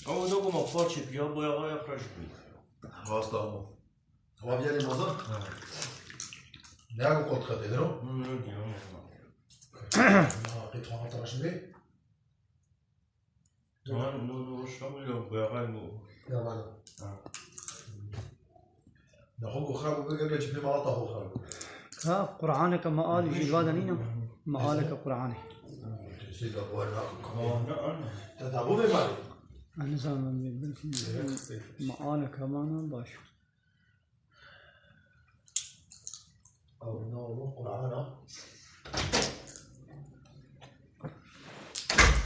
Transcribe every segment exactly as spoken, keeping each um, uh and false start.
Ama da kuma parçe piya boya ya xraş bi. Rast ama. Ama bir yere mazın. Ne bu kot katedro? Qît xana taraşin bê. Tamam, no, no, şamil yok, boya bu. Ya bana. Ha. Nexwe ku xera bû, gelek çi pê mala te xwe xera bû. Ha, Qur'aneke meal jî li va de nîne. Mealeke Qur'anê. Sê de bu ne. Tamam, ne, ne. Te da bu bê malê. Ez nizanim, belkî mealeke mane baş. Ew ne oğlum, Qur'an ha.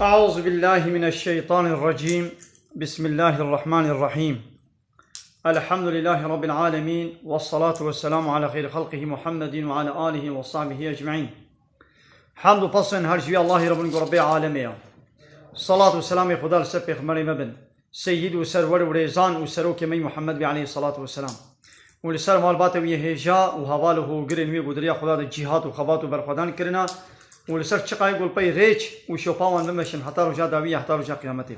أعوذ بالله من الشيطان الرجيم. بسم الله الرحمن الرحيم. الحمد لله رب العالمين، والصلاة والسلام على خير خلقه محمد وعلى آله وصحبه أجمعين. Hamd û pesên her ji wî Allahî re bin ku Rebbê alemê ye. Salat û selamê Xuda li ser pêxemberê me bin. Seyyid û serwer û rêzan û serokê me Muhammed bî aleyhissalatu vesselam. Û li ser malbatê wî yê hêja û heval û hogirên wî ku di riya Xuda de cîhat û xebat û berxwedan kirine û li ser çiqayê ku li pey rêç û şopa wan bimeşin heta roja dawî ya heta roja qiyametê.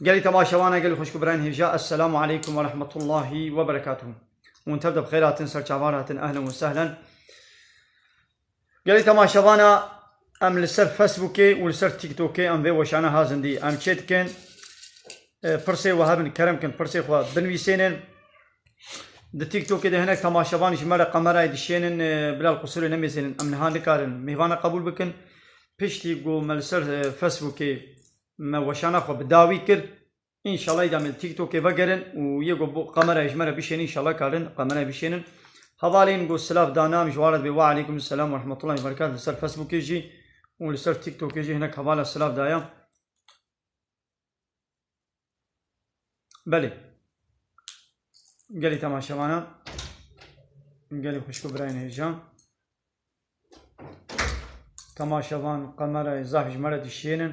Gelî temaşevana, gelî xwişk û birayên hêja, Esselamu aleykum ve rahmetullahi ve berekatuhu. Hûn tev de bi xêr hatin, ser çavan hatin, ehlen ve sehlen. Gelî temaşevana, em li ser Facebookê û li ser TikTokê em vê weşana hazin dî. Em çê dikin, e, pirsê we hebin, kerem kin, pirsê xwe binivîsênin. Di TikTokê de hinek temaşevan ji me re kamerayê dişênin, e, bila li qusûrê nemêzênin. Em niha nikarin mêvana qebûl bikin. Piştî ku me li ser, e, Facebookê me weşana xwe bi dawî kir, înşallah îda me li TikTokê vegerin û yê ku bo kamerayê ji me re bişênin, înşallah karin kamerayê bişênin. Hevalên ku silav dana, em ji wan re dibê, "Wa aleykum selam ve rahmetullahi ve berekatuh." Li ser Facebookê jî û li ser TikTokê jî hinek hevala silav daya. Belê. Gelî temaşevana, gelî xwişk û birayên hêja. Temaşevan, kamerayê zaf ji me re dişênin.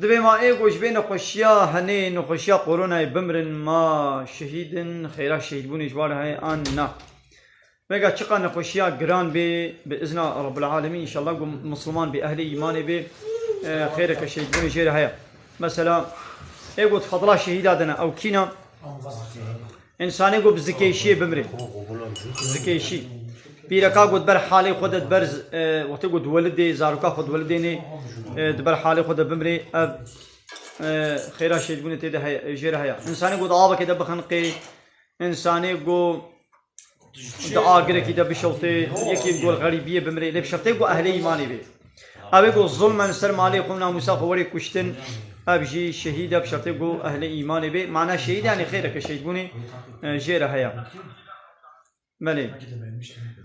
Dibê ma ê ku ji bê nexweşiya henê, nexweşiya koronayê bimirin, ma şehîd in, xêra şehîdbûnê ji wan re heye an na? Vega çiqa nexweşiya giran bê, bi izna Rabbul Alemîn, înşallah ku Misliman bê, ehlê îmanê bê, e, xêreke şehîdbûnê jê re heye. Mesela, ê ku di fedla şehîda de ne, ew kî ne? Însanê ku bi zikêşiyê bimrê. Zikêşî. Pîreka ku di ber halê xwe de, di ber, e, wextê ku diwelidê, zaroka xwe diwelidênê, e, di ber halê xwe de bimrê, ev, e, xêra şehîdbûnê tê de heye, jê re heye. Însanê ku di avekê de bixeniqê, însanê ku di agirekî de bişewtê, yekî ku li xerîbiyê bimrê, lê bi şertê ku ehlê îmanê bê. Ew ê ku zulmen ser malê xwe û namûsa xwe werê kuştin, ev jî şehîd e, bi şertê ku ehlê îmanê bê. Mana şehîd yani xêreke şehîdbûnê, e, jê re heye. Belê.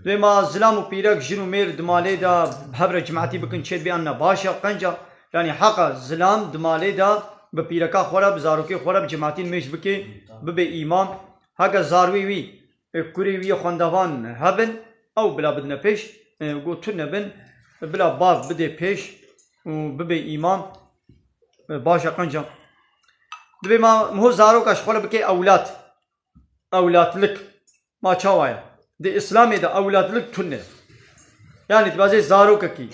Dibê ma zilam û pîrek, jin û mêr di malê de bi hev re cimetî bikin, çêdibê an ne? Baş e, qenc e. Yani heq e zilam di malê de bi pîreka xwe re, bi zarokê xwe re, bi cimetî nimêj bike, bibe îmam. Heke zarwê wî, e, kurê wî yê xwendevan hebin, ew bila bidine pêş, e, ku tune bin, bila bav bidê pêş û bibe îmam, e, baş e, qenc e. Dibê ma miho zaroka ji xwe re bike ewlad. Ewlatlik. Ma çawa ye? Di Îslamê de ewlatlik tune. Yani dibazê zarokekî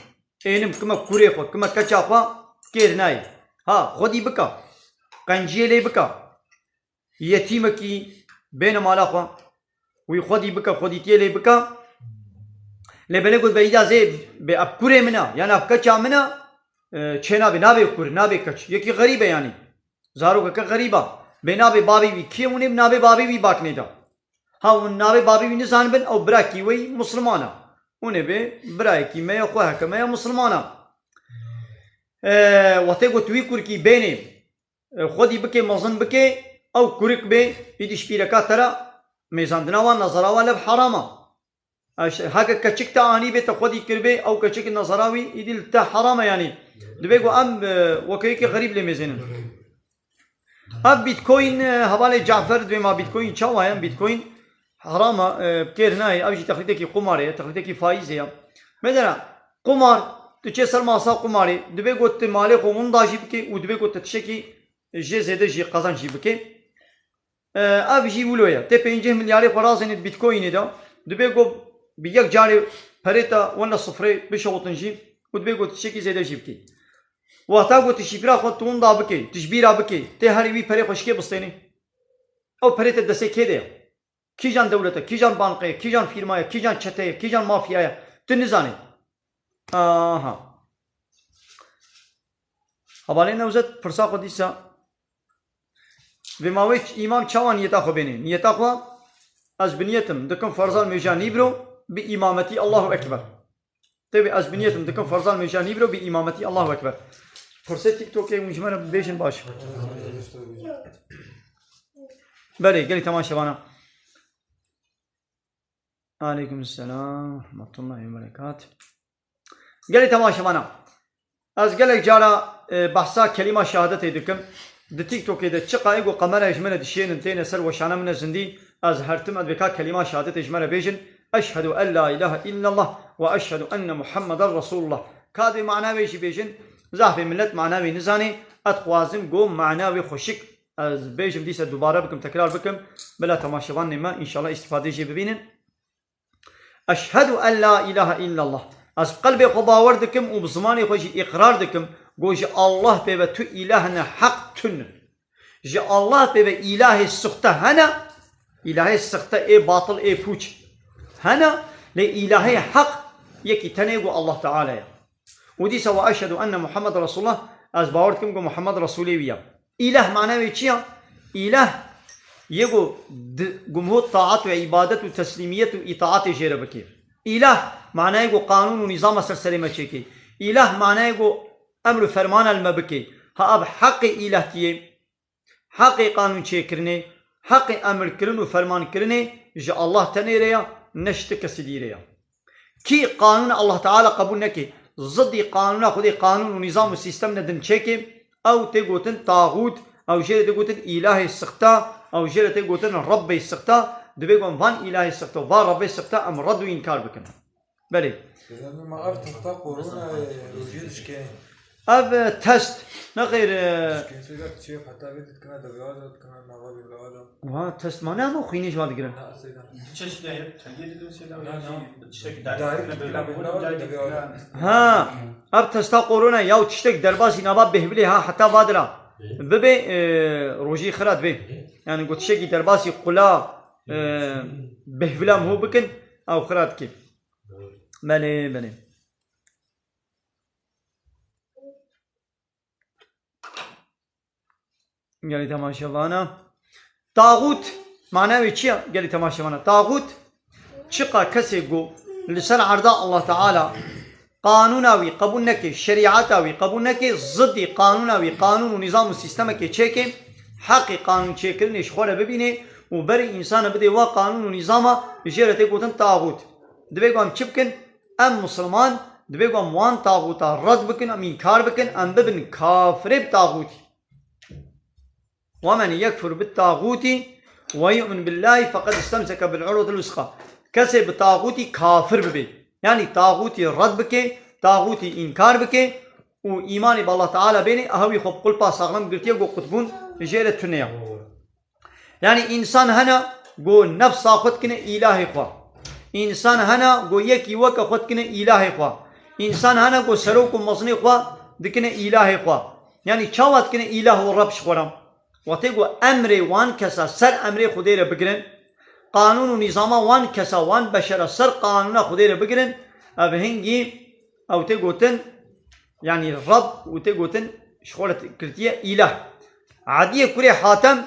ênim kime kurê xwe, kime keça xwe kêr nayê. Ha, xwedî bika. Qenciyê lê bika. Yetîmekî bêne mala xwe. Wî xwedî bika, xwedîtiyê lê bika. Lê belê got, beyda zê bê ev kurê min e, yan ev keça min e, e, çê nabê, nabê kur, nabê keç. Yekî xerîb e yani. Zarokeke xerîb e. Bê nabê bavê wî kî ye, hûn ê bi navê bavê wî bak nêda. Ha, hûn navê bavê wî nizanibin, ew birakî wê yî misliman e. Hûn ê bê birayekî me ye, xwe heke me ye misliman e. E, wextê got wî kurkî bênê, e, xwedî bikê, mezin bikê, ew kurik bê, îdî ji pîreka te re mêzandina wan, nezara wan lev heram e. Eş-, heke keçik te anî bê, te xwedî kiribê, ew keçik nezara wî, îdî li te heram e, yanî. Dibê ku em, e, weke yekê xerîb lê mêzênin. Ev Bitcoin, e, hevalê Cafer dibê ma Bitcoin çawa ye? Bitcoin heram e, e, bi kêr nayê. Ev jî texlîtekî qumarê ye, texlîtekî faîzê ye. Medena, qumar, tu çê ser masa qumarê, dibê ku tu malê xwe winda jî bikê û dibê ku tu tiştekî jê zêde jî qezenc jî bikê. E, ev jî wilo ye. Tê pêncî milyarê xwe razênê di Bitcoinê de. Dibê ku bi yek carê perê te wenda sifrê bişewtin jî, Û dibê ku tu tiştekî zêde jî bikî. Wexta ku tu şîpira xwe tu winda bikî, tu ji bîra bikî, tê herî wî perê xwe ji kê bistênî? Ew perê te destê kê de ye? Kîjan dewlet e, kîjan banqe ye, kîjan fîrma ye, kîjan çete ye, kîjan mafya ye? Tu nizanî. Aha. Hevalê Newzet pirsa xwe dîsa. Vê mawê ç-, îmam çawa niyeta xwe bênê? Niyeta xwe, ez bi niyetim dikim ferzan mêja nîbro bi îmametî Allahu Ekber. Tevî ez bi niyetim dikim ferzan mêja nîbro bi îmametî Allahu Ekber. Pirsê TikTokê hûn ji me re bibêjin baş. Belê, gelî temaşevana. Aleykum selam, rahmetullahi ve berekat. Gelî temaşevana. Ez gelek cara, e, behsa kelîma şehadetê dikim. Di TikTokê de çiqa ê ku qemera ji min re dişênin têne ser weşana min e zindî, ez her tim ez bêka kelîma şehadetê ji me re bêjin. Eşhedû en la ilahe illallah ve eşhedû enne Muhammeden Resulullah. Ka divê mana wê jî bêjin, zehfê millet mana wê nizanê, ez dixwazim ku mana wê xweşik ez bêjim, dîsa dubare bikim, tekrar bikim, bila temaşevanê me înşallah îstîfadê jê bibînin. Eşhedû en la ilahe illallah. Ez bi qelbê xwe bawer dikim û bi zimanê xwe jî îqrar dikim, ku ji Allah pê ve tu îlah ne, heq tu ne. Ji Allah pê ve îlahê sixte hene, îlahê sixte ê batil ê pûç hene, lê îlahê heq yekî tenê ku Allah Teala ye. Û dîsa we eşhedû enne Muhammed Resulullah, ez bawer dikim ku Muhammed Resulê wî ye. Îlah mana wê çi ya? Îlah yê ku di, gumhot taat û îbadet û teslîmiyet û îtaatê jê re bike. Îlah manayê ku qanûn û nîzama ser serê me çêke. Îlah manayê ku emr û fermana li me bike. Ha ev heqê îlahtiyê, heqê qanûn çêkirinê, heqê emrkirin û fermankirinê ji Allah tenê re ya, ne ji ti kesî dî re ya. Kî qanûna Allah Teala qebûl neke, zidî qanûna Xwedê, qanûn û nîzam û sîstem ne din çêke, ew tê gotin taxût, ew jê re tê gotin îlahê sixta, ew jê re tê gotin Rebbê sixta, divê ku em van îlahê sixta û van Rebbê sixta em red û înkar bikin. Belê. Sezanî ma ev testa korona, e, rojiyê dişkênê. Ev, e, test, nexêr, e, Dişkên sêga çi heta vê ditkine deveya da, ditkine nava vê da. Wa test mane ama xwînê ji wa digirin. Na, seyda. Çeşit heye, tengê didin seyda. Na, na. Tiştek Direkt direkt ditkine vê da, deveya da. Ha, ev testa korona ya û tiştek derbasî nava bêhvilê ha heta vadira. Bibe, e, rojî xirat be. Yani got tiştekî derbasî qula, e, bêhvila ho bikin, ew xirat ke. Belê, belê. Gelî temaşevana. Taxût, mana wê çi ye? Gelî temaşevana. Taxût, çiqa kesê ku li ser erda Allah Teala qanûna wî qebûl neke, şerîeta wî qebûl neke, zidî qanûna wî, qanûn û nîzam û sîstemekê çêke, heqê qanûn çêkirinê ji xwe re bibîne û berê însana bidê wa qanûn û nîzama, jê re tê gotin taxût. Divê ku em çi bikin? Em misilman, divê ku em wan taxûta red bikin, em înkar bikin, em bibin kafirê bi taxûtî. ومن يكفر بالطاغوت ويؤمن بالله فقد استمسك بالعروة الوثقى. Kesê bi taxûtî kafir bibe, yanî taxûtî red bike, taxûtî înkar bike û îmanê bi Allah Teala bêne, eha wî xwe bi qulpa saxlem girtiye, ku qutbûn jê re tune ye. Yanî însan hene ku nefsa xwe dikine îlahê xwe. Însan hene ku yekî weke xwe dikine îlahê xwe. Însan hene ku serok û mezinê xwe dikine îlahê xwe. Yanî çawa dikine îlah û reb ji xwe re? Wextê ku emrê wan kesa ser emrê Xwedê re bigirin, qanûn û nîzama wan kesa, wan beşera ser qanûna Xwedê re bigirin, ev hingî ew tê gotin, yanî reb û tê gotin ji xwe re girtiye îlah. Ediyê kurê Hatem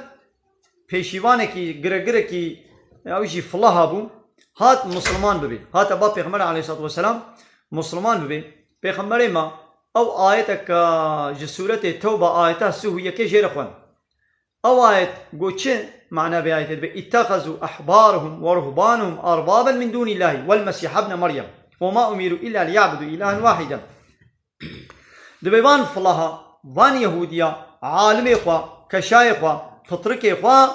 pêşîvanekî, giregirekî, ew jî filaha bû, hat misilman bibê. Hate ba Pêxember aleyhissalatu vesselam misilman bibê. Pêxemberê me ew ayeteke ji sûretê Tewba, ayeta sih û yekê jê re xwend. Ew ayet got çi? Mana vê ayetê dibe: "İttehezû ehbarehum ve ruhbanehum arbaben min dûnîllahî vel Mesîh ibne Meryem ve ma umîrû îlla liya'budû îlahen wahîden." Dibê van filaha, van Yehûdiya, alimê xwe, keşayê xwe, pitrikê xwe,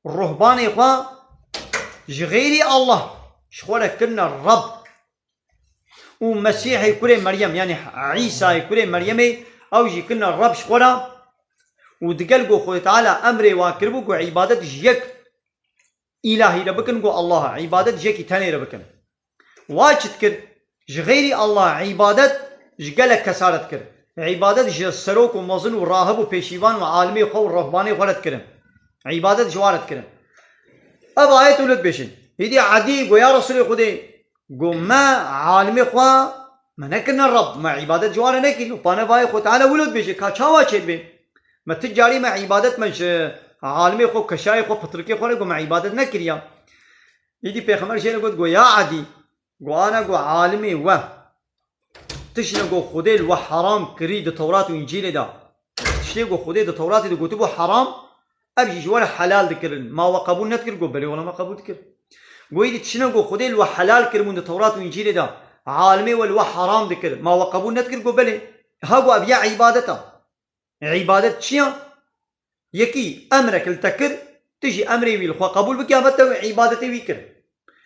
ruhbanê xwe ji xeyrî Allah ji xwe re kirine Reb. Û Mesîhê kurê Meryem, yanî Îsayê kurê Meryemê, ew jî kirine Reb ji xwe re û digel ku Xwedê Teala emrê wan kiribû ku îbadet ji yek îlahî re bikin, ku Allah, îbadet ji yekî tenê re bikin. Wa çi dikir? Ji xeyrî Allah îbadet ji gelek kesa re dikirin. Îbadet ji serok û mezin û rahib û pêşîvan û alimê xwe û rehbanê xwe re dikirin. Îbadet ji wan re dikirin. Ev ayet wilo dibêjin. Hêdî Edî got, ya Resûlê Xwedê, got, me alimê xwe me nekirine Reb, me îbadet ji wan re nekiriye. Panevayê Xwe Teala wilo dibêje, ka çawa çêdibe? Me ti carî me îbadet me ji alimê xwe, keşayê xwe, pitrikê xwe re got me îbadet nekiriye. Îdî Pêxember jê re got, got, ya Edî, got, ana got alimê we tiştine got Xwedê li we heram kirî di Tewrat û Încîlê de. Tiştê got Xwedê di Tewratê de gotibû heram, ev jî ji we re helal dikirin. Ma we qebûl nedikir? Got, belê wela me qebûl dikir. Got, îdî tiştine got Xwedê li we helal kiribûn di Tewrat û Încîlê de, alimê we li we heram dikir. Ma we qebûl nedikir? Got, belê. Ha got, ev ya îbadet e. Îbadet çi ya? Yekî emrek li te kir, tu jî emrê wî li xwe qebûl bikî, hema te wê îbadetê wî kir.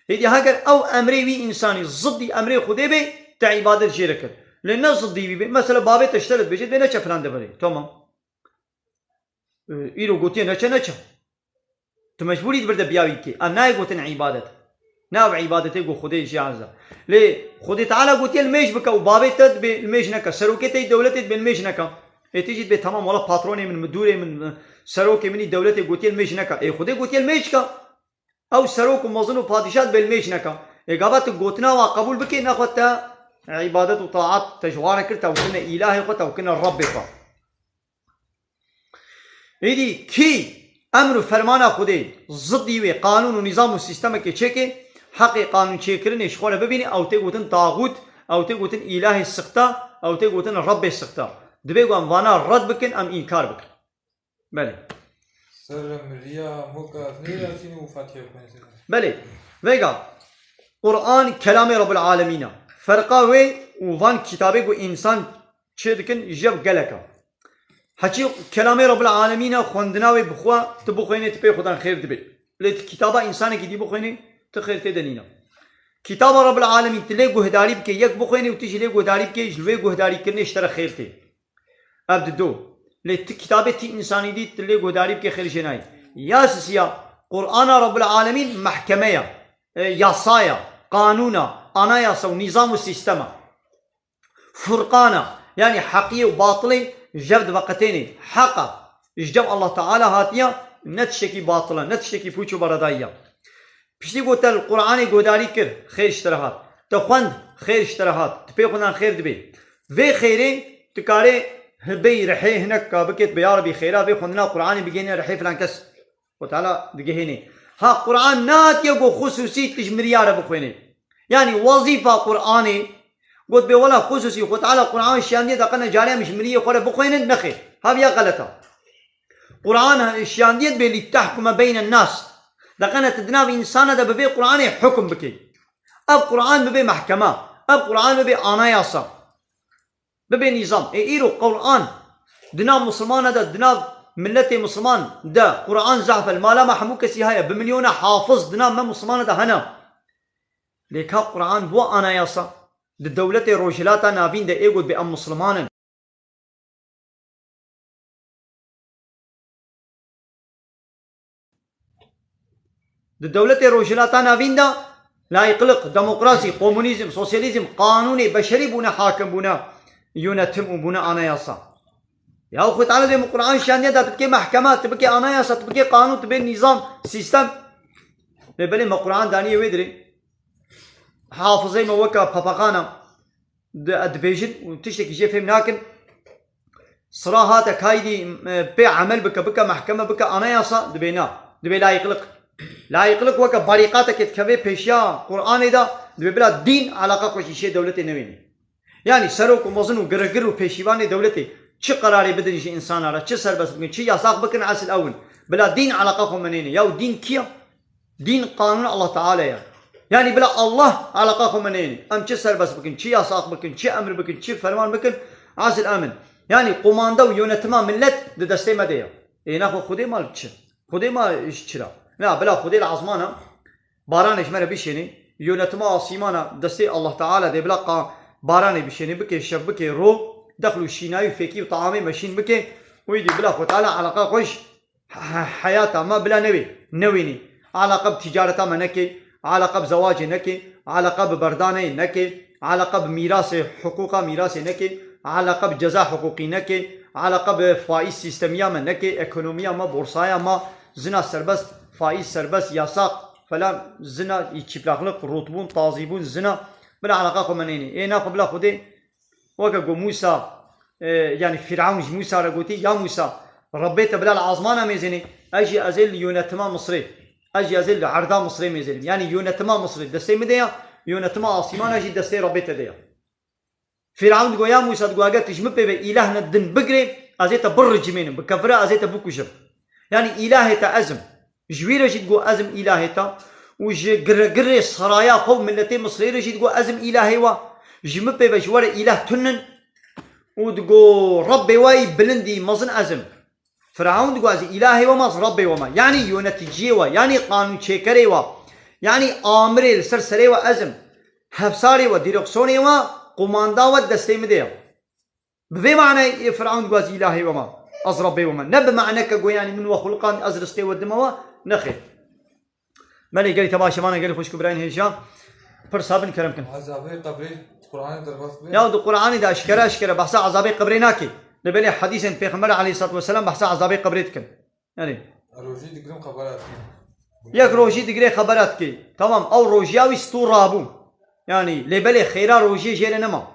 Hêdî heger ew emrê wî însanî ziddî emrê Xwedê bê, te îbadet jê re kir. Lê ne ziddî wî bê. Mesela babê te ji te re dibêje, dibê neçe filan deverê. Tamam. Îro gotiye neçe, neçe. Tu mecbûrî di vir de biya wî bikî. Ev nayê gotin îbadet. Ne ev îbadetê ku Xwedê jê erza. Lê Xwedê Teala gotiye li mêj bike û bavê te dibê li mêj neke. Serokê te yê dewletê dibê li mêj neke. Ê tu jî dibê temam wela patronê min, midûrê min, serokê min î dewletê gotiye li mêj neke. Ê Xwedê gotiye li mêj ke. Ew serok û mezin û padîşah dibê li mêj neke. Ê gava tu gotina wa qebûl bikê, nexwe te îbadet û taat te ji wan re kir, te ew kirine îlahê xwe, te ew kirine Rebbê xwe. Êdî kî emr û fermana Xwedê ziddî wê qanûn û nîzam û sîstemekê çêke, heqê qanûn çêkirinê ji xwe re bibîne, ew tê gotin taxût, ew tê gotin îlahê sixta, ew tê gotin Rebbê sixta. Divê ku em vana red bikin, em înkar bikin. Belê. Ser miriya hoka nêratîn û Fatihê xwendin. Belê. Vêga Quran kelamê Rabbil Alemîn e. Ferqa wê û van kitabê ku însan çê dikin, jev gelek e. Heçî kelamê Rabbil Alemîn e, xwendina wê bi xwe tu bixwênê, tu pê xwedan xêr dibê. Lê tu kitaba însanekî dî bixwênê, tu xêr tê de nîne. Kitaba Rabbil Alemîn tu lê guhdarî bikê, yek bixwênê û tu jî lê guhdarî bikê, ji wê guhdarîkirinê ji te re xêr tê. Ev di do. Lê tu kitabê tî însanî dî tu lê guhdarî bikê, xêr jê nayê. Ya sisiya, Qur'ana Rabbil Alemîn mehkeme ya, e, yasa ya, qanûn a, anayasa û nîzam û sîstem a. Furqan a, yanî heqiyê û batilê jev diveqetênê. Heq a, ji cem Allah Teala hatiye, ne tiştekî batil e, ne tiştekî pûç û beredayî ye. Piştî ku te li Qur'anê guhdarî kir, xêr ji te re hat. Te xwend, xêr ji te re hat. Tu pê xwendan xêr dibê. Vê xêrê tu karê hibey rihê hinek ka bikêt, bi ya Rebî xêra vê xwendina Qur'anê bigihîne rihê filan kes. Xwe Teala digihînê. Ha Qur'an nehatiye ku xusûsî tu ji miriya re bixwênê. Yanî wezîfa Qur'anê, got bê wela xusûsî Xwe Teala Qur'an şiyandiye de qene carê em ji miriyê xwe re bixwênin, nexêr. Haviya xelet a. Qur'an şiyandiye dibê lîtehkume beynen nas. De qene tu di nav însana de bi vê Qur'anê hukm bikî. Ev Qur'an bibe mehkema. Ev Qur'an bibe anayasa. Bibe nîzam. Ê îro Qur'an di nav Musulmana de, di nav milletê Musulman de Qur'an zehf e. Li mala me hemû kesî heye. Bi milyona hafiz di nav me Musulmana de hene. Lê ka Qur'an bû anayasa. Di dewletê Rojhilata Navîn de ê got bê em Musulman in. Di dewletê Rojhilata Navîn de layîqlik, demokrasî, komunîzm, sosyalîzm, qanûnê beşerî bûne hakim, bûne yönetim û bûne anayasa. Ya Xwedê Teala dê min Qur'an şiyandiye da, tu bikê mehkema, tu bikê anayasa, tu bikê qanûn, tu bê nîzam, sîstem. Lê belê me Qur'an daniye wê dirê. Hafizey me weke papaqana. Di-, dibêjin û tiştekî jê fêm nakin. Sira hate kaydî, e, pê emel bike, bike mehkeme, bike anayasa, dibê na. Dibê layîqlik. Layîqlik weke barîqateke dikeve pêşiya Qur'anê de, dibê bila dîn eleqa xwe ji îşê dewletê newênê. Yanî serok û mezin û girgir û pêşîvanê dewletê çi qerarê bidin ji însana re, çi serbest bikin, çi yasax bikin, esil ew in. Bila dîn eleqa xwe me neyne. Yaw dîn kî ye? Dîn qanûna Allah Teala ye. Yanî bila Allah eleqa xwe me neyne. Em çi serbest bikin, çi yasax bikin, çi emir bikin, çi ferman bikin, esil em in. Yanî qumanda û yönetima millet di destê me de ye. Ê nexwe Xwedê ma li çi? Xwedê ma ji çi re? Na, bila Xwedê li ezmana baranê ji me re bişênê, yönetima asîmana destê Allah Teala de, bila qa-, baranê bişênê, bike şev, bike ro, dexl û şînayî û fêkî û taamê me şîn bike, û îdî bila Xwe Teala eleqa xwe ji he-, he-, heyata me bila newê, newênê. Eleqa bi ticareta me neke, eleqa bi zewacê neke, eleqa bi berdaneyê neke, Eleqa bi mîrasê, hiqûqa mîrasê neke, eleqa bi ceza hiqûqî neke, eleqa bi faîz sîstemiya me neke, ekonomiya me, borsaya me, zina serbest, faîz serbest, yasak, falan, zina, çîplaqlik, rûtbûn, tazîbûn, zina, bila eleqa xwe me nênê. Ê na xwe bila Xwedê, weke ku Mûsa, e, yanî Fîrewn ji Mûsa re gotî, ya Mûsa, Rebbê te bila li azmana mêzênê, ez jî ez ê li yönetima Misrê, ez jî ez ê li erda Misrê mêzênim. Yanî yönetima Misrê destê min de ya, yönetima asîmana jî destê Rebbê te de ya. Fîrewn digo, ya Mûsa, digo, eger tu ji min pê ve îlehne din bigirê, ez ê te biricimênim, bi kevira ez ê te bikujim. Yanî îlahê te ez im. Ji wî re jî digo, ez im îlahê te. Û ji gire-, girê seraya xwe û miletê Misrê re jî digo, ez im îlahê we. Ji min pê ve ji we re îleh tunin. Û digo, Rebbê we yî bilindî mezin ez im. Firaun digo, ez îlahê we me, ez Rebbê we me. Yanî yöneticiyê we, yanî qanûnçêkerê we, yanî amirê li ser serê we ez im. Hevsarê we, dîreksiyonê we, qumanda we destê min de ye. Bi vê manayê Firaun digo, ez îlahê we me, ez Rebbê we me. Ne bi maneke go, yanî min we xuliqand, ez rizqê we dime we, nexêr. Belê gelî te baş e, vana gelî xwişk û birayên hêja. Pirsa bin kerem kin. Ezabê qebrê Qur'anê derbas bê. Ya di Qur'anê de eşkere eşkere behsa ezabê qebrê nake. Lê belê hedîsên Pêxember aleyhissalatu vesselam behsa ezabê qebrê dikin. Yanî Rojî digirim xebera dikin. Yek rojî digirê xebera dikê. Tamam, ew rojiya wî stûr rabû. Yanî lê belê xêra rojiyê jê re nema.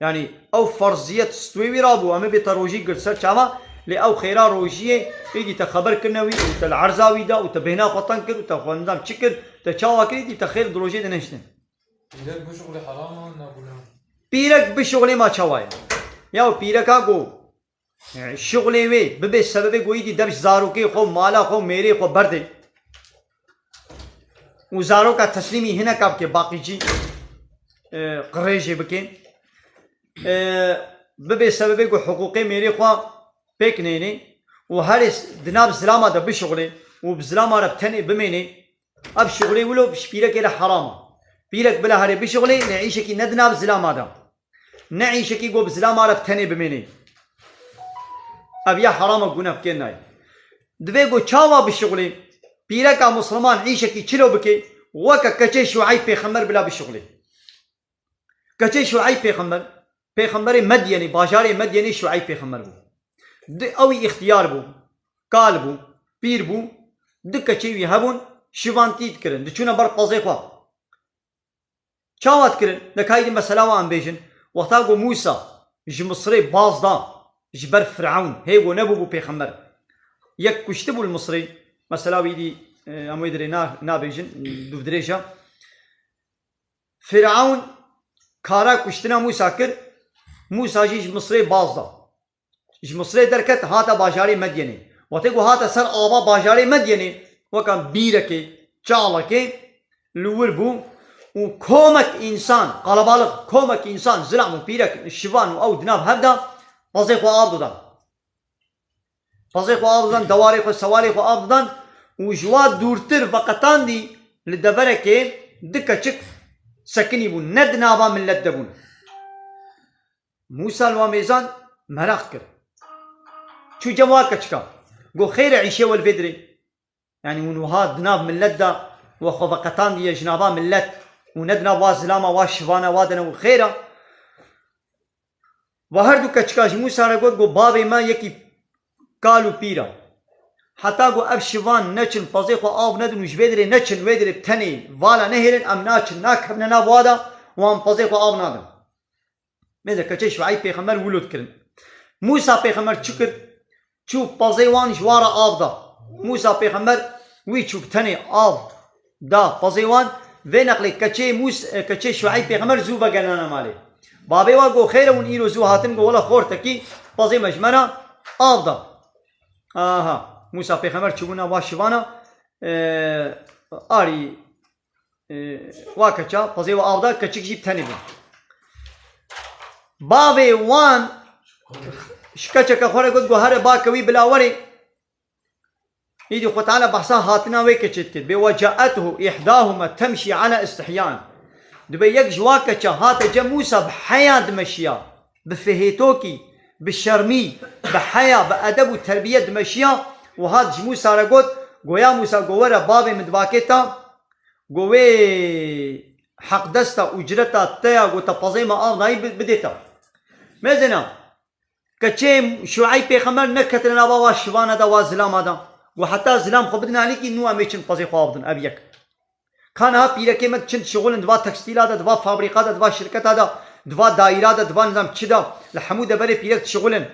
Yanî ew ferziyet stûyê wî rabû, em ê bê te rojî girt ser çava, lê ew xêra rojiyê êdî te xeber kirine wî û te li erza wî da û te bêhna xwe teng kir û te xwe nizam çi kir, te çawa kir, êdî te xêr di rojê de nehiştin. Pîrek bişuxulê heram e, ne gunah? Pîrek bişuxulê ma çawa ye? Ya pîreka ku şixulê wê bibe sebebê ku êdî dev ji zarokê xwe, mala xwe, mêrê xwe berdê. Û zaroka teslîmî hineka bike baqîcî, e, qirêjê bike. E, bibe sebebê ku hiqûqê mêrê xwe pêk nênê û herê s-, di nav zilama de bişixulê û bi zilama re bi tenê bimênê, ev şixulê wilo ji pîrekê re heram e. Pîrek bila herê bişixulê, lê îşekî ne di nav zilama de. Ne îşekî ku bi zilama re bi tenê bimênê. Ev ya heram e, gune bike nayê. Divê ku çawa bişixulê, pîreka Musliman îşekî çilo bike, weke keçê Şueyb pêxember bila bişixulê. Keçê Şueyb pêxember, pêxemberê Medyenê, bajarê Medyenê Şueyb pêxember bû. Di, ew îxtiyar bû, kal bû, pîr bû, di keçê wî hebûn, şivantî dikirin, diçûne ber pezê xwe. Çawa dikirin? De ka êdî mesela wan bêjin. Wexta ku Mûsa ji Misirê baz da, ji ber Firaun, hê ku nebûbû pêxember. Yek kuştibû li Misirê, mesela wî dî, e, em wê dirê na-, nabêjin, dûvdirêj e. Firaun kara kuştina Mûsa kir, Mûsa jî ji Misirê baz da. Ji Misirê derket, hate bajarê Medyenê. Wextê ku hate ser ava bajarê Medyenê, weke bîrekê, çalekê li wir bû û komek însan, qelebalix, komek însan, zilam û pîrek, şivan û ew di nav hev de pezê xwe av didan. Pezê xwe av didan, dewarê xwe, sewarê xwe av didan û ji wa dûrtir veqetandî li deverekê du keçik sekinî bûn, ne di nava milet de bûn. Mûsa li wan mêzan meraq kir. Çû cem wa keçika. Got, xêr e, îşê we li vê dirê? Yanî hûn wiha di nav milet de we xwe veqetandiye ji nava milet û ne di nav wa zilama, wa şivana, wa dene û xêr e? Ve her du keçika ji Mûsa re got, got, bavê me yekî kal û pîr e. Heta got ev şivan neçin, pezê xwe av nedin û ji vê dirê neçin, wê dirê bi tenê vala nehêlin, em naçin, nakevine nav wa de, wan pezê xwe av nadin. Mêze keçê Şueyb pêxember wilo dikirin. Mûsa pêxember çi kir? Çû pezê wan ji wa re av da. Mûsa pêxember wî çû bi tenê av da pezê wan. Vê neqlê keçê Mûs-, e, keçê Şueyb pêxember zû vegeriyane malê. Babê wa got, xêr e hûn îro zû hatin? Got, wela xortekî pezê me ji me re av da. Aha, Mûsa pêxember çûbûna wa şivana, e, arî, e, wa keça, pezê wa av da, keçik jî bi tenê bû. Bavê wan ji keçeke xwe re got, got, here bake wî bila were. Îdî Xwe Teala behsa hatina wê keçê dike. Dibê, "Ve caethu ihdahuma temşî ala istihyan." Dibê yek ji wa keça hate cem Mûsa, bi heya dimeşiya, bi fihêtokî, bi şermî, bi heya, bi edeb û terbiyet dimeşiya û hat ji Mûsa re got, got, "Ya Mûsa, got, were bavê min dibakê ta." Got, "Wê Heqdesta, ucreta te ya, go te pezê me av dayî, bi-, bidê te. Mêzêna, keçê Şueyb pêxember neketine nava wa şivana de, wa zilama de. Go heta zilam xwe bidin alîkî, nû em ê çin pezê xwe av bidin, ev yek. Ka niha pîrekê me diçin dişixulin di va tekstîla de, di va fabrîka de, di va şirketa de, di va daîra de, di va nizam çi de, li hemû deverê pîrek dişixulin.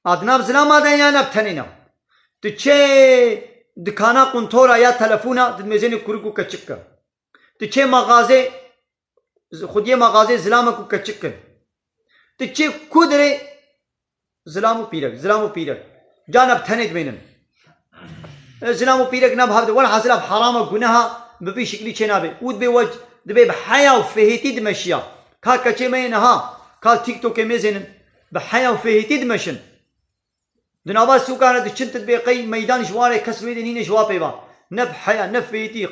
A di nav zilama de ya ne bi tenê ne. Tu çê dikana quntora ya telefona, tu dimêzênê kurik û keçik ke. Tu çê mexazê, xwediyê mexazê zilamek û keçik kin. Tu çê ku dirê zilam û pîrek, zilam û pîrek. Ca ne bi tenê dimênin. E, zilam û pîrek ne bi hev de. Welhasil ev herama guneha bi vî şiklî çê nabe. Û dibê we, dibê bi heya û fêhêtî dimeşiya. Ka keçê me yê niha, ka TikTokê mêzênin. Bi heya û fêhêtî dimeşin. Di nava sûkan re diçin, tu dibê qey meydan ji wan re kes wê dê nîne ji wa pê va. Ne bi heya, ne fêtî.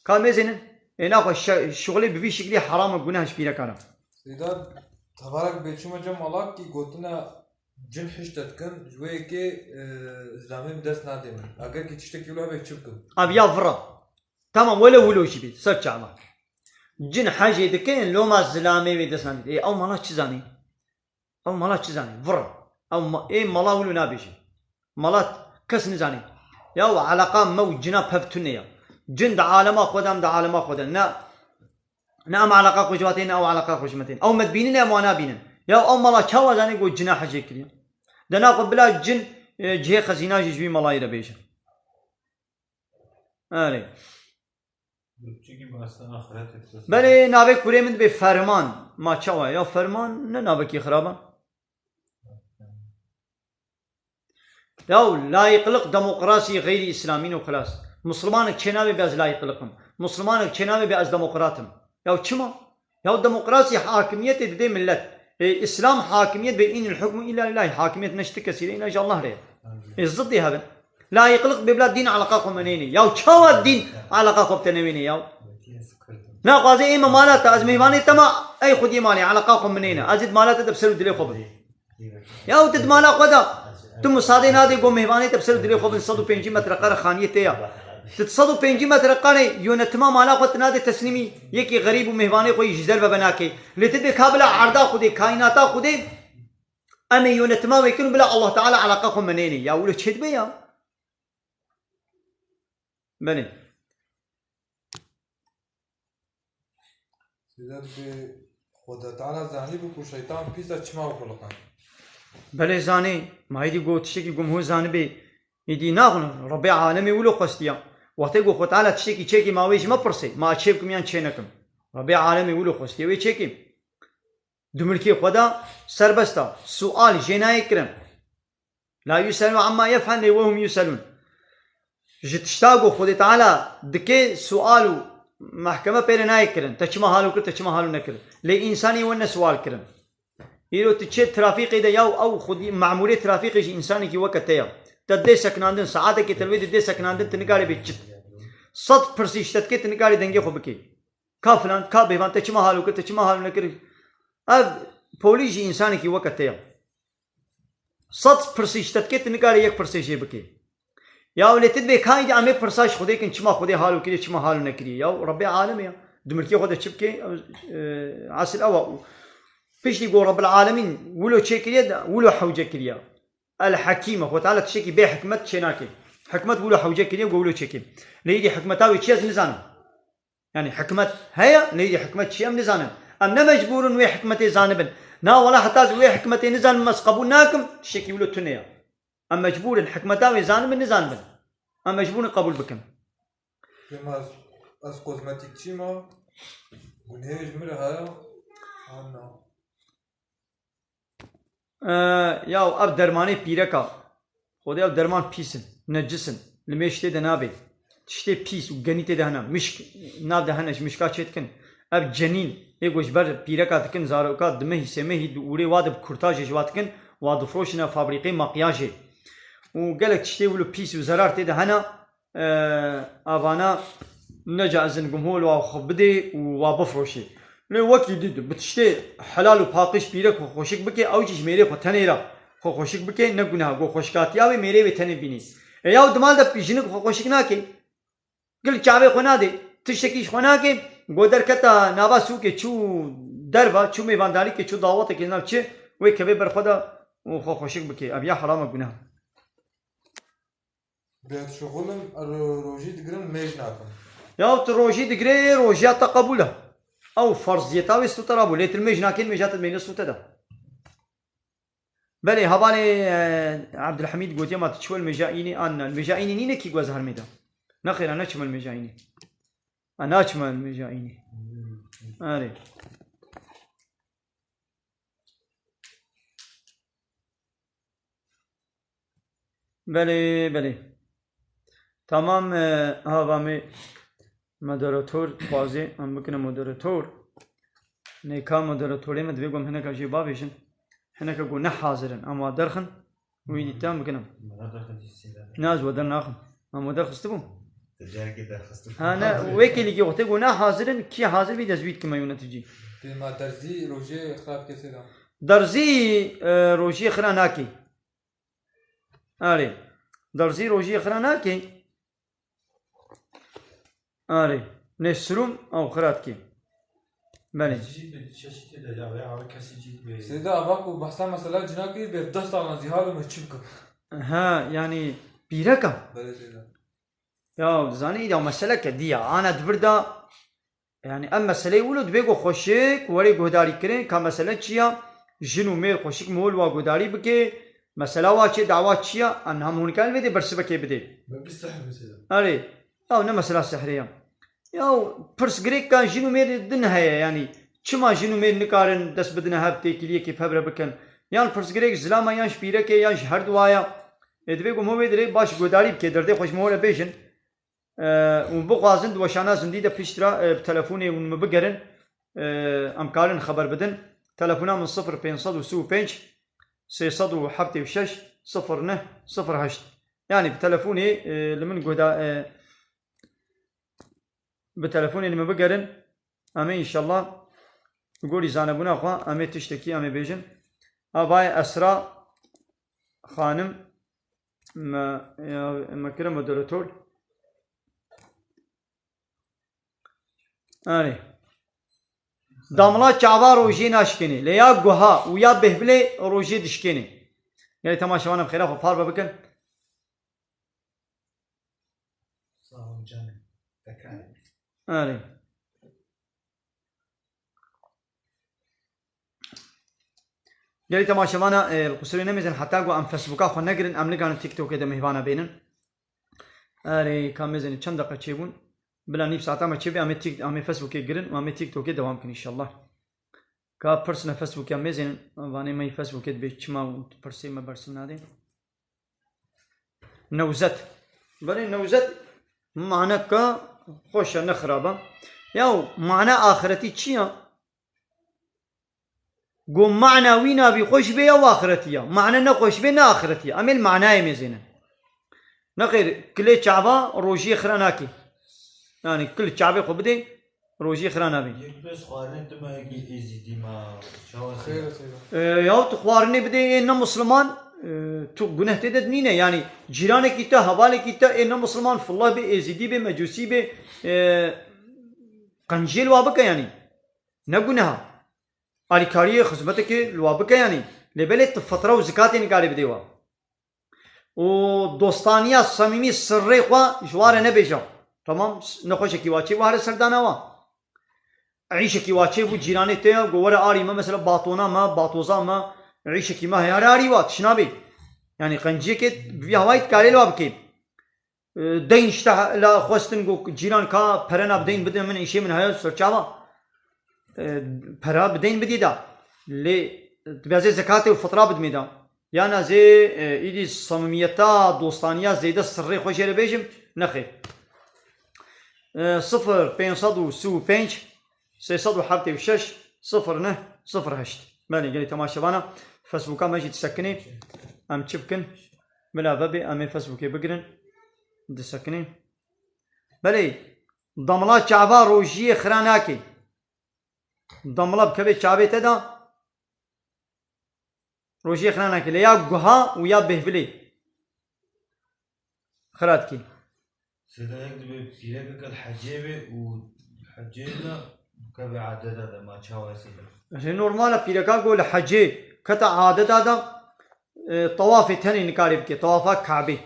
Ka mêzênin, ê naxwe şe-, şixulê bi vî şiklî heram e, guneh ji pîrekan e. Seyda, tevarek bê çûme cem malak kî gotine cin hişte dikin, ji wê yekê, e, zilamê bi dest nadê min. Eger kî tiştekî wilo hebe çi bikim? Ev ya vira. Tamam, wele wilo jî bî, ser çava. Cin hejê dikin, loma zilamê wê dest nadê. Ê, ew mala çi zanî? Ew mala çi zanî? Vir. Ew ma-, ê mala wilo nabêje. Mala kes nizanî. Ya û eleqa me û cina pev tune ya. Cin di alema xwe de, em di alema xwe de. Ne, ne em eleqa xwe ji wa tên, ne ew eleqa xwe ji me tên. Ew me dibînin, em wan nabînin. Ya ew mala çawa zanî ku cina hecê kiriye? De naxwe bila cin, e, cihê xezîna jî ji wî malayê re bêje. Erê. Çikî behsa axiretê dikir. Belê, navê kurê min dibê Ferman. Ma çawa ya Ferman? Ne navekî xirab e. Ya layiqlik, demokrasî, xeyrî îslamîn û xilas. Muslimanek çênabê bê ez layiqlik im. Muslimanek çênabê bê ez demokrat im. Ya çima? Ya demokrasî hakimiyetê didê millet. Ê, Îslam hakimiyet bê, inil hukmu illa lillahi. Hakimiyet ne ji ti kesî re, ne ji Allah re ye. Ê, ziddê hev in. Layiqlik bê bila dîn eleqa xwe me neyne. Ya çawa dîn eleqa xwe bi te newêne ya? Naxwaze ê me mala te, ez mêvanê te ma, ey xwediyê malê, eleqa xwe me neyne. Ez ê di mala te de bi ser û dilê xwe bim. Ya tu di mala xwe de, tu misadê nadê ku mêvanê te bi ser û dilê xwe bin, sed û pêncî metreqare xaniyê te ya. Tu sed û pêncî metreqare yönetima mala xwe tu nadê teslîmî yekî xerîb û mêvanê xwe yî ji derve venakê. Lê tu dê ka bila erda Xwedê, kaînata Xwedê, em ê yönetima wê kin û bila Allah Teala eleqa xwe menênê. Ya wilo çê dibe ya? Belê. Seyda dibê Xweda Teala zanî bû ku şeytan pîs e, çima wilo xwe qe. Belê zanî, ma êdî got tiştekî ku min hûn zanibê, êdî naxwin, Rebbê alemê wilo xwestiya. Wextê ku Xweda Teala tiştekî çêkî ma wê ji me pirsê, ma çê bikim yan çê nekim. Rebbê alemê wilo xwestiye wê çêkî. Di milkê xwe de serbest e. Sual jê nayê kirin. La yuselu amma yef'el lê wehum yuselun. Ji tişta ku Xwedê Teala dike sual û mehkeme pê re nayê kirin. Te çima halo kir, te çima halo nekir? Lê însanî we ne sual kirin. Îro tu çê trafîqê de ya û ew xwedî memûrê trafîqê jî însanekî weke te ya. Te dê sekinandin, saetekê te li wê dê dê sekinandin, tu nikarê bê çit. Sed pirsî ji te dike, tu nikarê dengê xwe bikê. Ka filan, ka bêvan, te çima halo kir, te çima halo nekir? Ev polîs jî însanekî weke te ya. Sed pirsî ji te dike, tu nikarî yek pirsê jê bikî. Ya lê tu dibê kayî de em ê pirsa ji Xwedê kin, çima Xwedê halo kiriye, çima halo nekiriye? Ya Rebbê alemê ya. Di milkê xwe de çi bike? E, esil ew e. Piştî ku Rebbil Alemîn wilo çê kiriye de, wilo hewce kiriye. El Hekîm e. Xwedê Teala tiştekî bê hikmet çê nake. Hikmet wilo hewce kiriye, ku wilo çêkê. Lê êdî hikmeta wê çi ye, ez nizanim. Yani hikmet heye, lê êdî hikmet çi ye, em nizanin. Em ne mecbûr in wê hikmetê zanibin. Na wela heta ez wê hikmetê nizanim, ez qebûl nakim, tiştekî wilo tune ye. Em mecbûr in hikmeta wê zanibin, nizanin. Em mecbûr in qebûl bikin. Pê ma ez, ez kozmetîkçî me, gunehê ji min re heye, an na. Ee, ya ev dermanê pîreka. Xwedê ev derman pîs in, necis in. Limêj tê de nabe. Tiştê pîs û genî tê de hene. Mişk nav de hene, ji mişka çê dikin. Ev cenîn, ê ku ji ber pîreka dikin, zaroka di mehî, sê mehî, di ûrê wa de bi kurtajê ji wa dikin, wa difroşine fabrîqê makyajê. Û gelek tiştê wilo pîs û zerar tê de hene. Ee, avana ne caiz in gumhol wa xwe bidê û wa bifroşê. Lê wekî dî bi tiştê helal û paqij pîrek xwe xweşik bike, ew jî ji mêrê xwe tenê re xwe xweşik bike, ne guneha, go xweşkatiya wê mêrê wê tenê bînî. E, yaw di mal de jinik xwe xweşik nake, gil çavê xwe nadê, tiştekî ji xwe nake, Go derketa nava sûkê, çû derva, çû mêvandarîkê, çû dawetekê nav çi, wê kevê ber xwe de û xwe xweşik bike. Ev ya heram e, guneh. Bêt şixulim, ro-, rojî digirim, mêj nakim. Ya tu rojî digirê, rojiya te qebûl e. Ew ferziyeta wê sûte rabû. Lê tu mêj nakên, mêja te dimêne sûte de. Belê, hevalê, e, Abdulhamîd gotiye ma tu çi wê li mêja înê an na. Li mêja înê nîne kî guez hermê de. Nexêra, neçime li mêja înê. A, naçime li mêja înê. Erê. Belê, belê. Tamam, e, hava me moderator dixwaze, em bikine moderator. Nêka moderatorê me divê ku em hineka jê bavêjin. Hineka ku ne hazir in, em wa derxin. Wî dî tam bikine. Na, ez we dernaxim. Em we derxistibû. Te carekê derxistibû. Ha, ne, wekî lîkê xwe tê ku ne hazir in, kî hazir bî dest wî dikime yöneticî. Pê ma derzî rojê xira dike sêda. Derzî, e, rojiyê xira nakê. Erê. Derzî rojiyê xira nakê. Erê. Nê sirum ew xira dikê. Belê. Jî bi çeşitê de ya veya ew kesî jî bi Sêda ava ku behsa mesela cinakê bê dest ana zî halo me çi bikim? Ha, yanî pîreka. Belê sêda. Ya, dizanî, îda mesele ke diya. Ana di vir de, yanî, em meseleyê wilo dibê ku xweşik werê guhdarî kirin, ka mesele çi ya? Jin û mêr xweşik mihol wa guhdarî bike, mesela wa çi, dawa çi ya? Em niha hûn nikarî vê dê bersivekê bidê. Belkî sihr mesela. Erê. Ya, ne mesela sihrê ya. Ya, pirsgirêka jin û mêr din heye, yanî, çima jin û mêr nikarin dest bidine hev têkiliyekê bi hev re bikin? Yan pirsgirêk zilama, yan ji pîrekê, yan ji her duwaya. Ê, divê ku mihol vê dirê baş guhdarî bike, derdê xwe ji mihol re bêjin. E, û bixwazin di weşana zindî de piştre, e, bi telefonê hûn min bigerin. E, em karin xeber bidin. Telefona min sifir pênc sed û sî û pênc, sê sed û heftê û şeş, sifir neh, sifir heşt. Yanî bi telefonê, e, li min guhda-, e, bi telefonê li min bigerin. Em ê înşallah bi gorî zanebûna xwe, em ê tiştekî, em ê bêjin. Avayê Esra Xanim me, ya, me kire moderator. Erê. Damla çava rojê naşkênê. Lê ya guha û ya bêhvilê rojê dişkênê. Gelê temaşevan em xêra xwe parve bikin. Sağ ol canım. Tekrar. Erê. Gelî temaşevana, e, li qusûrê nemêzin heta ku em Facebooka xwe negirin, em niganin TikTokê de mêvana bênin. Erê, ka mêzin çend deqe çêbûn. Bila nîv saeta me çêbê, em ê Tik-, em ê Facebookê girin û em ê TikTokê dewam kin înşallah. Ka pirsine Facebookê em mêzênin, vanê me yî Facebookê dibê çima û pirsê me bersiv nadê. Newzet. Belê newzet maneka xweş e, ne xirab e. Yaw, mana axiretî çi ya? Go mana wî nabî xweş bê ya axiretî ya. Mana ne xweş bê ne axiretî ya. Em ê li manayê mêzênin. Nexêr, kilê çava rojiyê xira nakê. Yani kil çavê xwe bidê, rojiyê xira nabê. Yek bes xwarinê tu me yekî êzîdî ma çawa Xêr sêya? Xêr. E, yaw tu xwarinê bidê ê ne musliman, e, tu guneh tê de nîne. Yani cîranekî te, hevalekî te ê ne musliman, fillah bê, êzîdî bê, mecûsî bê, e, qenciyê li wa bike yani. Ne guneha. Alîkariyê xizmetekê li wa bike yani. Lê belê tu fitra û zikatê nikarê bidê wa. û dostaniya samîmî sirrê xwe ji wa re nebêje. Tamam, nexweşekî wa çê, wa here serdana wa. Îşekî wa çê bû cîranê te ye, go were arî me, mesela batona me, batoza me, îşekî me heye, here arî wa, tişt nabê. Yani qenciyekê bi vî hawayî dikarê li wa bikê. E, deyn işte la xwestin go cîran ka pere na bi deyn bide min, îşê min heye ser çava. E, pera bi deyn bidî da. Lê dibê zê zekatê û fitra bidimê da. Yana zê, e, îdî samimiyeta, dostaniya zêde sirrê xwe jê re bêjim, nexêr. E, sifir pênc sed û sî û pênc, sê sed û heftê û şeş, sifir neh, sifir heşt. Belê, gelî temaşevana Facebooka me jî disekinê. Em çi bikin? Bila vebê, em ê Facebookê bigirin. Disekinê. Belê, damla çava rojiyê xira nake. Damla bikeve çavê te de, rojiyê xira nake. Lê ya guha û ya bêhvilê xira dikê. Sêda yek dibe pîrekeke li hecê be û Hecê ne, kevê adeta de ma çawa sê de. Rê normal e, pîreka ku li hecê kete adeta de, e, tawafê tenê nikarê bike, tawafa Kabê.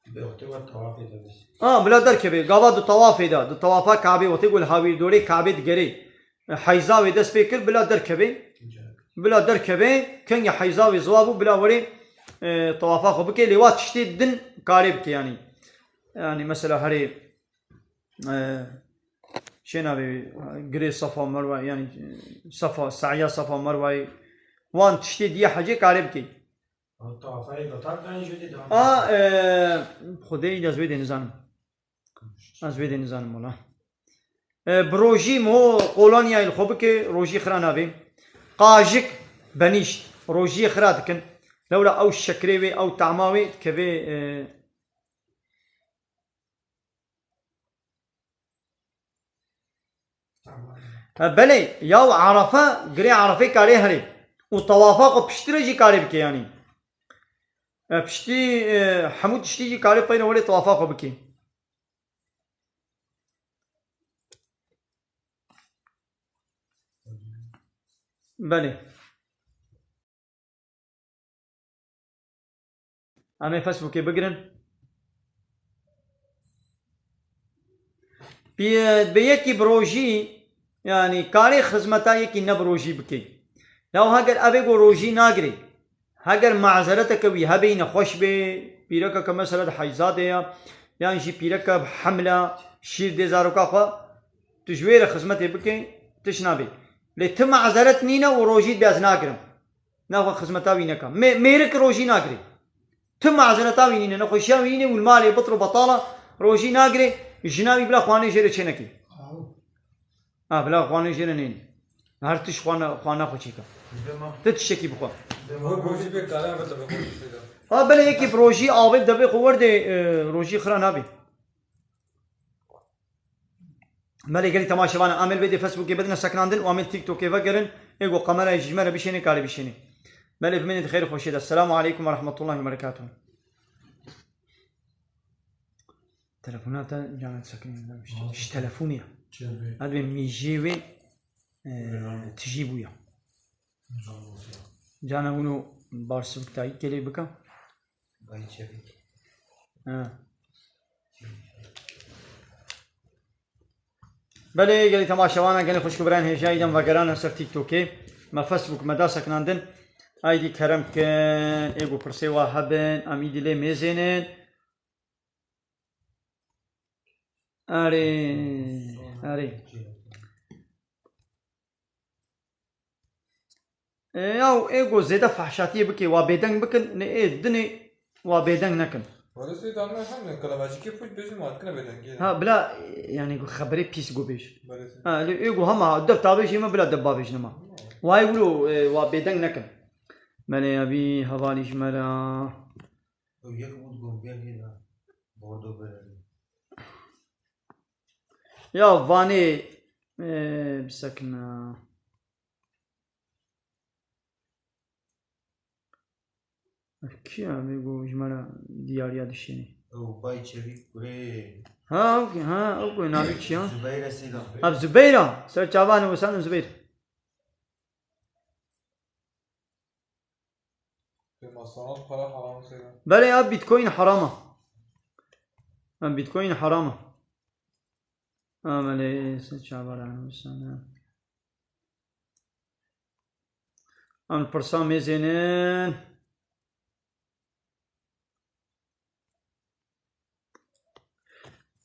Bi wextê we tawafê de bes. Ha, bila derkeve, gava di tawafê de, di tawafa Kabê, wextê ku li hawîrdorê Kabê digerê, e, heyza wê dest pê kir, bila derkeve. Bila derkeve, kengê heyza wê ziwa bû, bila werê, e, tawafa xwe bike, lê wa tiştê din karê bike, yanî. Yanî mesela herê, e, şey navê, girê Safa Merwa, yanî, e, Safa, se'ya Safa Merwayê, wan tiştê diye hecê karê bike. Ew tawafayê betal dayîn jû dê devam A, e, Xwedê ez wê dê nizanim. Ez wê dê nizanim wala. E, bi rojî mo kolonyayê li xwe bike, rojî xira nabê. Qajik benîşt, rojiyê xira dikin. Lewla ew şekrê wê, ew tama wê dikeve, e, E, belê, ya û Erefe, girê Erefê karê herê. Û tawafa xwe piştî re jî karê bike yanî. E, piştî, e, hemû tiştî jî karê peyre werê tawafa xwe bike. Belê. Em ê Facebookê bigirin. Bi, bi yekî bi rojî, yanî karê xizmeta yekî ne bi rojî bike. Ya heger ev ê ku rojî nagirê, heger mazereteke wî hebe, nexweş bê, pîrekeke mesela di heyza de ya, yan jî pîreke bi hemle, şîr dê zaroka xwe, tu ji wê re xizmetê bike, tişt nabê. Lê ti mazeret nîne û rojî dibê ez nagirim. Nexwe xizmeta wî neka. Mê-, mêrik rojî nagirê. Ti mazereta wî nîne, nexweşiya wî nîne û li malê bitr û betala rojî nagirê, jina wî bila xwanê jê re çênekê. Ha, bila xwanê jê re nênê. Her tişt xwana, xwana xwe çêka. Dema. Ti tiştekî bixwe. Dema. Rojî bê kare, evet, dema. Ha, belê yekî bi rojî avê devê xwe werdê, e, rojî xira nabê. Belê gelî temaşevana, em ê li vê dê Facebookê bidine sekinandin û em ê li TikTokê vegerin. Ê ku kamerayê ji me re bişênê, karê bişênê. Belê bimînin di xêr û xweşiyê de. Selamu aleykum ve rahmetullahi ve berekatuhu. Telefona te canet sekinî demiş. Ji telefonê ya. Çevê. Hadi mîjê wê, e, tijî bûya. Cana hûn û barsivik tayî gelê bika. Bay Çevik. Ha. Belê, gelî temaşevana, gelî xwişk û birayên hêjayî dem vegerane ser TikTokê. Me Facebook me da sekinandin. Aydî kerem kin, ê ku pirsê wa hebin, em îdî lê mêzênin. Erê, erê. E, ya ê ku zêde fehşatiyê bike, wa bêdeng bikin, ne ê dinê wa bêdeng nekin. Wele sê dame hem ne, kalavacikê pûç bêjin, ma dikine bêdengê. Ha, bila, e, yani ku xeberê pîs ku bêj. Belê sê. Ha, lê ê ku hema deb tabêjî me, bila deb bavêjine ma. Wayê wilo, e, wa bêdeng nekin. Belê ya bî hevalî ji me re. Ew yek bû, digot gel hêna bordo bererî. Ya Vanê, e, bisekine. Kî ya vê ku ji me re diyariya dişênê? Ew Bay Çevîk kurê. Ha, ew kî, ha, ew ku navê çi ya? Zubeyr e Seyda. Ha, Zubeyr a. Ser çavan û sen Zubeyr. Pê masanat para haram seyda. Belê ya, Bitcoin haram e. Ha, Bitcoin haram e. Amelê ser çavan û sen. Em pirsa mêzênin.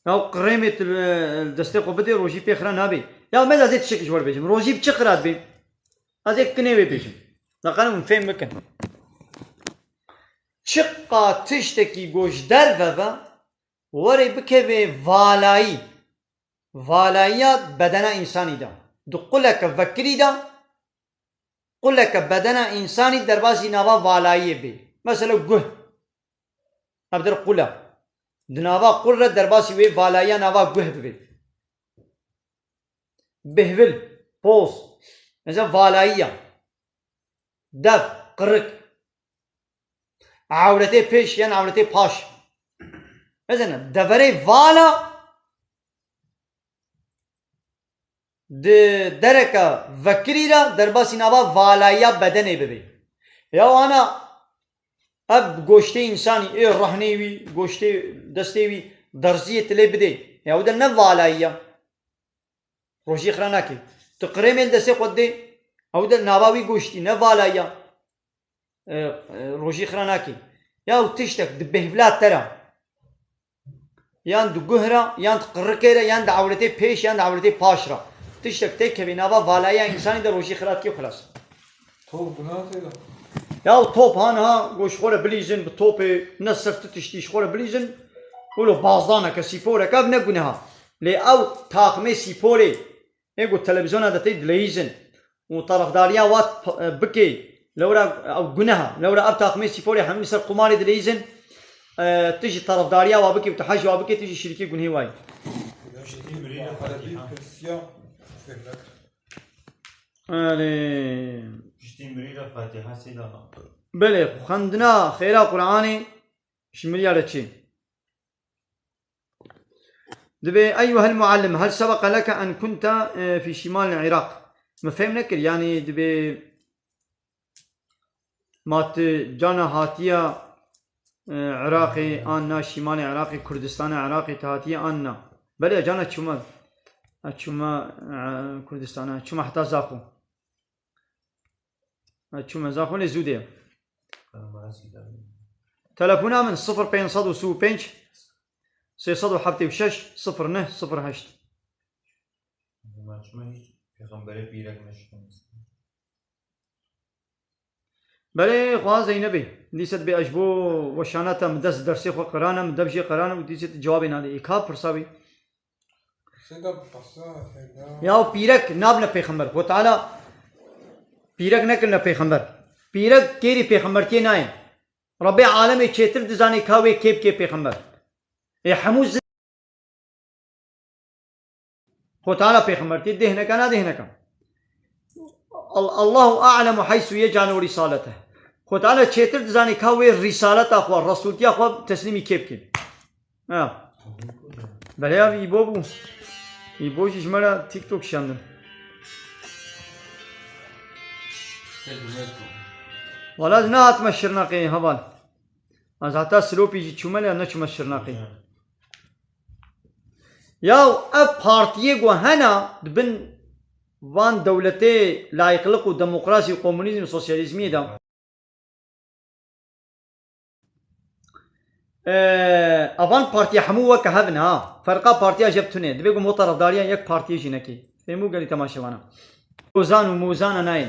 Ya qirêmê tu li destê xwe bidê, rojî pê xira nabê. Ya me ez ê tiştekî ji we bêjim. Rojî bi çi xira dibê? Ez ê kinê wê bêjim. Naqanim hûn fêm bikin. Çiqa tiştekî ku ji derve ve, werê bikevê valayî. Valayiya bedena însanî de. Di quleke vekirî de, quleke bedena însanî derbasî nava valayiyê bê. Mesela guh. Ev der qul e. Di nava qul re derbasî wê valayiya nava guh bibê. Bihvil, poz. Mesela valayiya. Dev, qirik. Ewretê pêş yan ewretê paş. Mesela deverê vala di dereke vekirî re derbasî nava valayiya bedenê bibê. Ya ana ev goştê însanî, ê rehnê wî, goştê destê wî, derziyê tu lê bidê. Ya ew de ne valayî ya. Rojî xira nake. Tu qirêmê li destê xwe didê, ew de nava wî goştî, ne valayî ya. E, e, rojî xira nake. Ya ew tiştek di bêhvila te re, yan di guh re, yan di qirikê re, yan di ewretê pêş, yan di ewretê paş re. Tiştek têkevê nava valayiya însanî de rojî xira dikê xilas. Top gunah tê de. Ya top ha niha go ji xwe re bilîzin, bi topê ne ser tu tiştî ji xwe re bilîzin. Wilo bazdaneke, sîporeke ev ne guneha. Lê ew taxmê sîporê ê ku televizyona de tê dileyîzin û tarafdariya wa p-, bikê, lewra ew guneha, lewra ev taxmê sîporê hemî ser qumarê dileyîzin, e, tu jî tarafdariya wa bikê û tu hej wa bikê, tu jî şirîkê gunehê wa yî. Piştî mirî re Fatiha. Erê. Piştî mirî re Fatiha sê dana. Belê, xwendina xêra Qur'anê ji miriya re çê. Dibê, "Eyyuhel muallim, hel sebeqe leke en kunte, e, fî şimal Iraq?" Min fêm nekir, yanî dibê ma tu cana hatiya, e, Iraqê an na, şimalê Iraqê, Kurdistana Iraqê tu hatiye an na? Belê cana çûme, e, çûme, e, Kurdistana, çûme heta Zaxo. Ha, çûme Zaxo lê zû dê. Telefona min sifir pênc sed û sî û pênc, sê sed û heftê û şeş, sifir neh, sifir heşt. Hema çima hiç pêxemberê pîrek neşikand? Belê, xwa Zeynebê. Dîse dibê ez ji bo weşana te, min dest dersê xwe qirane, min dev jê qirane û dîse tu cewabê nadê. Ê ka pirsa wî? Seyda, pirsa, seyda. Ya pîrek nabine pêxember. Xwe Teala pîrek nekirine pêxember. Pîrek kêrî pêxembertiyê nayê. Rebbê alemê çêtir dizanê ka wê kê bikê pêxember. Ê hemû zi-, Xwe Teala pêxembertiyê dêhneke na dêhneke. Al-, Allahu a'lemu heysu yec'alu risalete. Xwe Teala çêtir dizanê ka wê rîsaleta xwe, resûltiya xwe teslîmî kê bike. Ha. Belê ya, Îbo bû. Îbo jî ji me re TikTok şiyandin. Wala ez nehatime Şirnexê heval. Ez heta Silopî jî çûme lê neçûme Şirnexê. Ya ev partiyê ku hene di bin van dewletê layîqlik û demokrasî û komunîzm û sosyalîzmiyê de. Ee, evan partiya hemû weke hev in ha. Ferqa partiya jeb tune. Dibê ku mo tarafdariya yek partiyê jî nekê. Fêmû gelî temaşevana. Ozan û mozana nayên.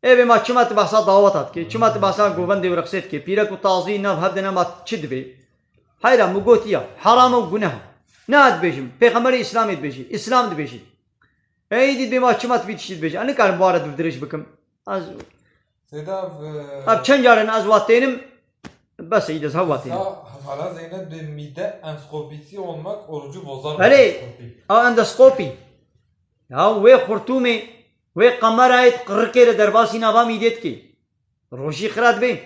Ê bê ma çima tu behsa daweta dikê? Çima tu behsa govendê û rexsê dikê? Pîrek û tazî nav hev de nema çi dibê? Heyra, min gotiya, heram û guneh. Ne ez dibêjim, Pêxemberê Îslamê dibêjî, Îslam dibêjî. Ey dî bê ma çima tu vî tiştî dibêjî? Ez nikarim bi wa re dûvdirêj bikim. Ez Seyda, v-, Ev çend carin ez wa tênim, bes ey dez hev wa tênim. Sa-, Hala Zeynep de mide enskopisi olmak orucu bozar mı? Belê, enskopi. A endoskopi. Ya wê xurtûmê, wê kamerayê di qirikê de derbasî nava mîdê dikê. Rojî xira dibê.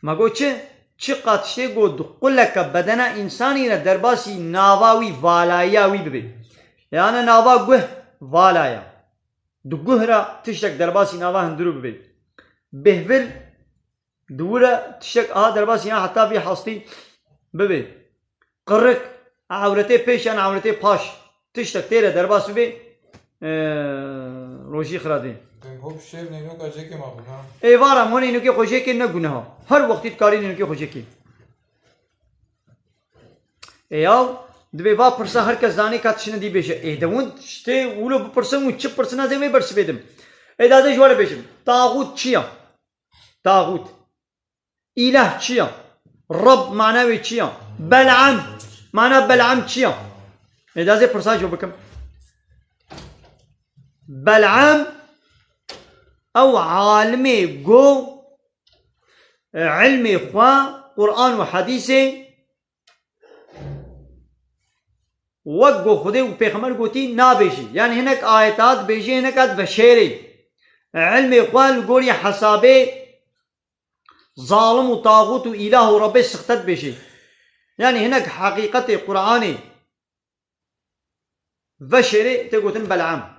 Me got çi? Çiqa tiştê got di quleke bedena însanî re derbasî nava wî, valayiya wî bibê. Yani nava guh, valaya. Di guh re tiştek derbasî nava hundirû bibê. Bêhvil di wir re tiştek aha derbasî ya heta vî hastî bibê. Qirik, ewretê pêş yan ewretê paş, tiştek tê re derbas bibê, e, rojî xira dê. Hop şêr neynoka cekê ma bûna. Êvara mo neynoka xwe jekê ne guneha. Her wextî dikarî neynoka xwe jekê. Ê yaw, dibê va pirsa her kes zanê ka tiştine dî bêje. Ê de hûn tiştê wilo bipirsin û çi pirsin ez ê wê bersivê dim. Ê da ez ê ji we re bêjim. Taxût çi ya? Taxût. Îlah çi ya? Reb mana wê çi ya? Bel'am. Mana Bel'am çi ya? Ê da ez ê pirsa ji we bikim. Bel'am ew alimê go, e, ilmê xwe, Quran û Hadîsê wek ku Xwedê û Pêxember gotî nabêjî. Yani hinek ayeta dibêjî, hinek a diveşêrê. Ilmê xwe li gorî hesabê zalim û taxût û îlah û Rebbê sixte dibêjî. Yani hinek heqîqetê Qur'anê veşêrê tê gotin Bel'am.